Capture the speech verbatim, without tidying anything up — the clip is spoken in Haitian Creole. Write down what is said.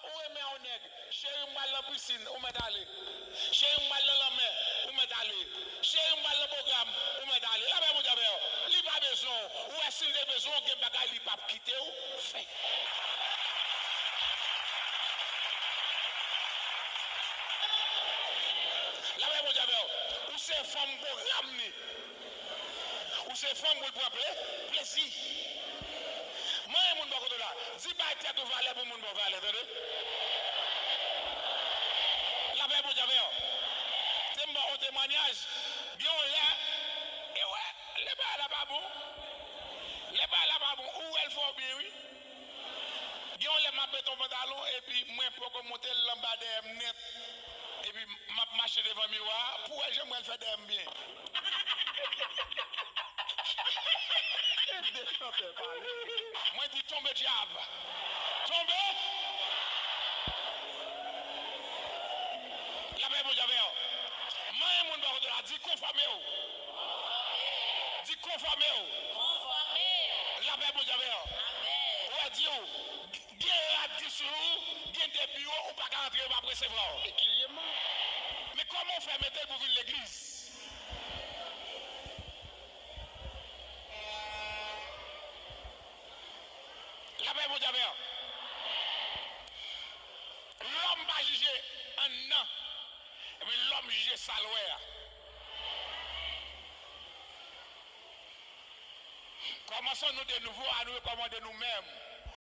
Ou renmen yon nèg, cheri m pral nan pisin, ou mèt ale. Cheri m pral nan lanmè, ou mèt ale. Cheri m pral nan pwogram, ou mèt ale. Lapè Bondye avè w. Li pa bezwen w. Ou wè si l te bezwen w, gen bagay li p ap kite w fè. Lapè Bondye avè w. Ou se fanm pwogram ni. Ou se fanm pou l pran ple, plezi. Manyen moun bò kote w la. Di bay tèt ou valè pou moun ba w valè, tande. Lapè Bondye avè w. Te m ba w yon temwanyaj. Gen yon lè, e wè, lè bagay la pa bon. Lè bagay la pa bon, ou wè l fè w byen, wi. Gen yon lè m ap mete yon pantalon, epi mwen poko monte l anba dèyè m nèt. Epi m ap mache devan miwa a, pou wè jan m wè l fè dèyè m byen. Ede chantè pale. Mwen di, tonbe dyab. Tonbe. Lapè Bondye avè w. Manyen moun bò kote w la, di, konfòme w. Di, konfòme w. Lapè Bondye avè w. Ou wè, di w, gen rad ki sou ou, gen de biwo, ou pa ka antre, yo p ap resevwa w. Men kòman w fè mete l pou vin legliz? Lapè Bondye avè w. Lòm pa jije anndan, men lòm jije sa l wè a. Kòmanse nou de nouvo, a nou rekòmande nou menm.